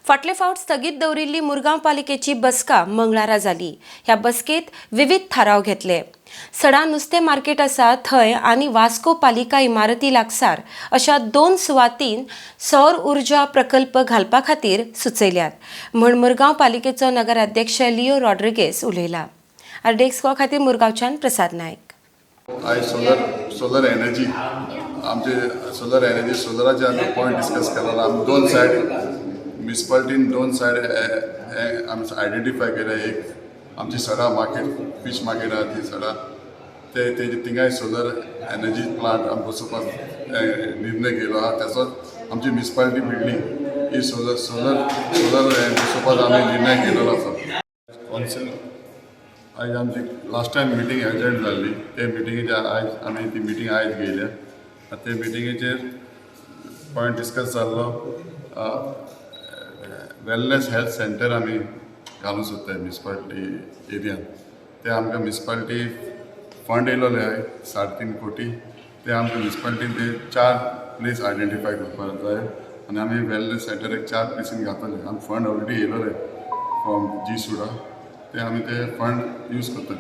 फाटले फावट स्थगीत दवरिल्ली मुरगांव पालिकेची बसका मंगळारा जाली. ह्या बसकेत विविध थाराव घेतले. सडा नुस्तें मार्केट आसा थंय आनी वास्को पालिका इमारती लागसार अशा दोन सुवातीन सौर उर्जा प्रकल्प घालपा खातीर सुचयल्यात म्हण मुरगांव पालिकेचो नगराध्यक्ष लिओ रॉड्रिगेस उलयला. आरडीएक्स खातीर मुरगांवच्यान प्रसाद नायक. आयज सोलर सोलर एनर्जी, आमचे सोलर एनर्जी, सोलराचे आमी पॉयंट डिस्कस केलेलो. आमी दोन सायड, म्युनिसिपालिटीन दोन सायड आमी आयडेंटिफाय केले. एक आमची सडा मार्केट, फीश मार्केट आहा ती सडा, ते तेजे थिंगाय सोलर एनर्जी प्लांट आमी बसोवपाक निर्णय घेयलो आहा. तसोच आमची म्युनिसिपालिटी बिल्डींग ही सोलर सोलर सोलर बसोवपाक आमी निर्णय घेयलेलो आसा. कौन्सिल आयज आमची लास्ट टायम मिटींग एजर्न जाल्ली, ते मिटिंगेचेर आयज आमी ती मिटींग आयज घेयल्या. ते मिटिंगेचेर पॉयंट डिस्कस जाल्लो, वेलनेस हेल्थ सेंटर आमी घालूंक सोदताय म्युनिसिपालिटी एरियान. ते आमकां म्युनिसिपालिटी फंड येयलोले आहाय 3.5 कोटी. ते आमकां म्युनिसिपालिटीन ते चार प्लेस आयडेंटिफाय करपाक जाय आनी आमी वेलनेस सेंटर एक चार प्लेसीन घातले. आमी फंड ऑलरेडी येयलोले फ्रॉम जी सुडा, ते आमी ते फंड यूज करतले.